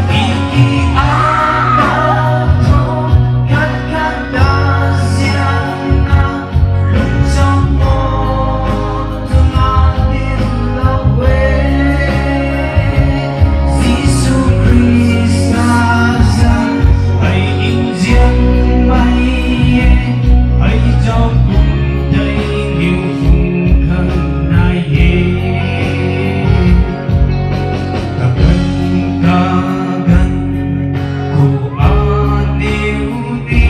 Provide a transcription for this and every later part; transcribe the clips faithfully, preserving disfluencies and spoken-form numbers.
Tiki ata thu khat khat ta siang na lungcham mo twna dinlou e. Jisu Khrista zanc hei nzianmei e, hei zauc kum tei niw phung khang nai e. Kaganv kaganv khou aniw ni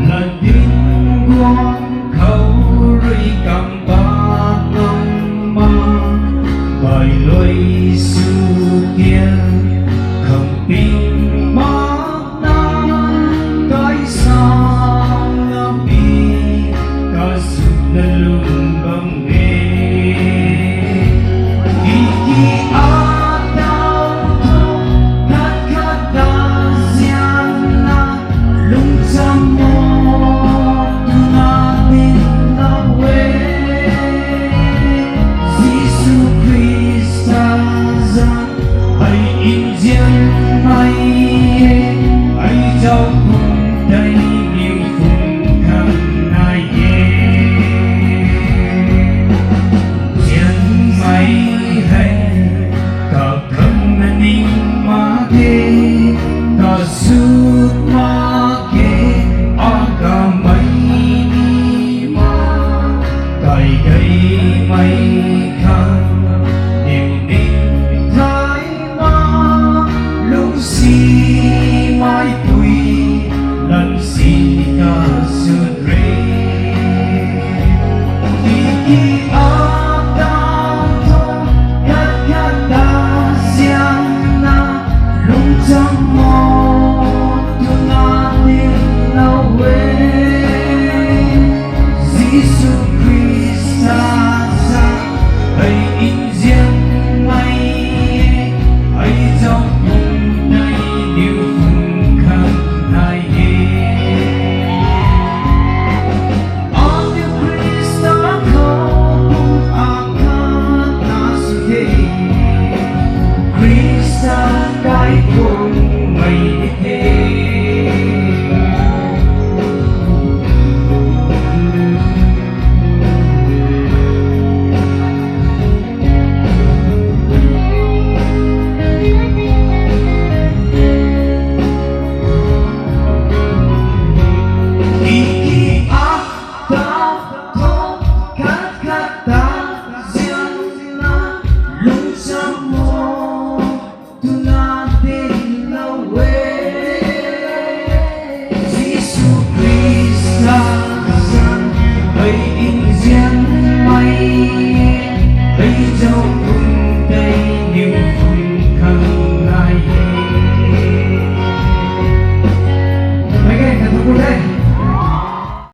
latdyng guang khou rui kam pat ngam ma, bai luai sw tian khang ping mak na, kai sa na pi, kasuna lung bam e. Tiki ata thu khat khat ta siang na lungcham mo twna dinlou e. Jisu Khrista zanc hei nzianmei e, hei zauc kum tei niw phung khang nai e. Nzianmei hei kakhang na ning mak ge, kasut mak ge, akamei ni ma, kai gaymei khang